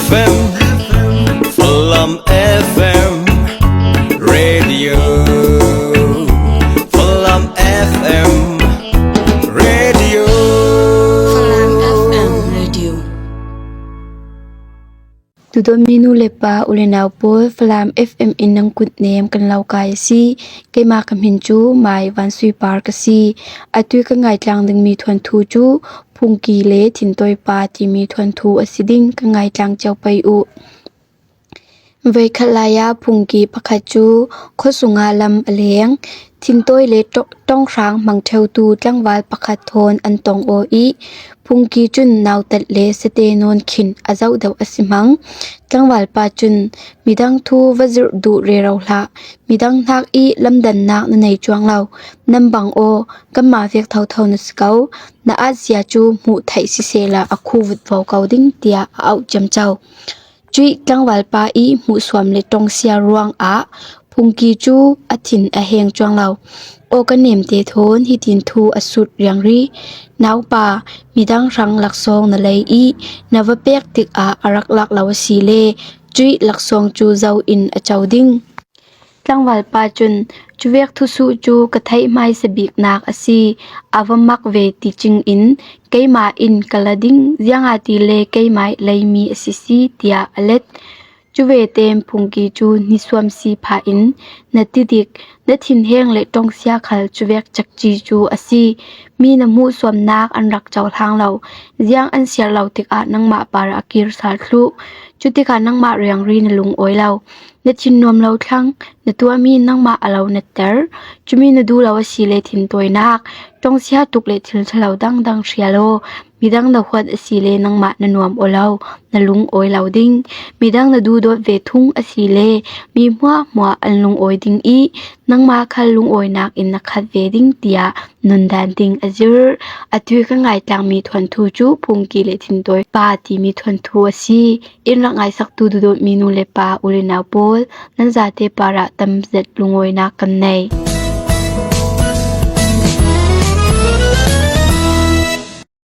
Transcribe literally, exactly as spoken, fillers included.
Falam F M Radio. Falam F M Radio. Falam F M Radio. Tudo minu lepa ulenau pol Falam F M in nang kut nem kan lau kai si. Keima ka min cu Mai Van Sui Par ka si. Atu ka ngai tlang ding mi thuan thu cu Phungki le Thintoi pa ti mi thuan thu a si ding ka ngai tlang cio pei uh. Veikhat lai ah phungki pakhat cu khuasung ah lam a leng. Thintoi le ṭo-, ṭonghrang hmang ṭheutu tlangval pakhat thawn an tong aw i phungki cun nautat le sate nawn khin a zoh deuh a si hmang. Tlangval pa cun midang thu va zirh duh rero hlah, midang hnak i lamdannak na nei cuang lo, nan bang aw, kanmah vek thotho na si ko, na atzia cu hmuh theih sisehla a khu vutvo ko ding, tiah a auh ciamco. Cuih tlangvalpa i hmuhsuam le ṭongsia ruangah phungki cu a thin a heng cuang lo. Aw ka nemte thawn hitin thu a sut riangri, naupa, midang hrang laksawng na lei i na va pek tikah a rak lak lo a si le cuih laksawng cu zo in a co ding. Tlangvalpa cun, cuvek thusuh cu ka theih hmaisa biknak a si, a va mak ve ti cingin keimah in ka la ding, ziangahtile keimah leimi a si si, tiah a let. Cuvete in phungki cu hnisuam si pha in na tidik, na thinheng le ṭongsia khal cuvek cakci cu a si. Mi na hmuhsuamnak an rak cohlang lo, ziang an siar lo tikah nangmah parah a kir sal thluh. Cutikah nangmah riangri na lungawi lo. Na thin nuam lo thlang, na tuahmi nangmah a lo natter. Cumi na duh lo a si le thintawinak, ṭongsia tuk le thil ṭhalo dangdang hrial aw. Midang na huat a si le nangmah na nuam aw lo, na lungawi lo ding. Midang na duhdawt ve thung a si le mi hmuahhmuah an lungawi ding i nangmah khal lungawinak in na khat ve ding, tiah nundan ding a zir. Atu ka ngai tlang mi thuan thu cu phungki le thintawi pa ti mi thuan thu a si. In rak ngaisaktu dudawtmi nu le pa, u le nau pawl, nan zate parah tam zet lungawinak kan nei.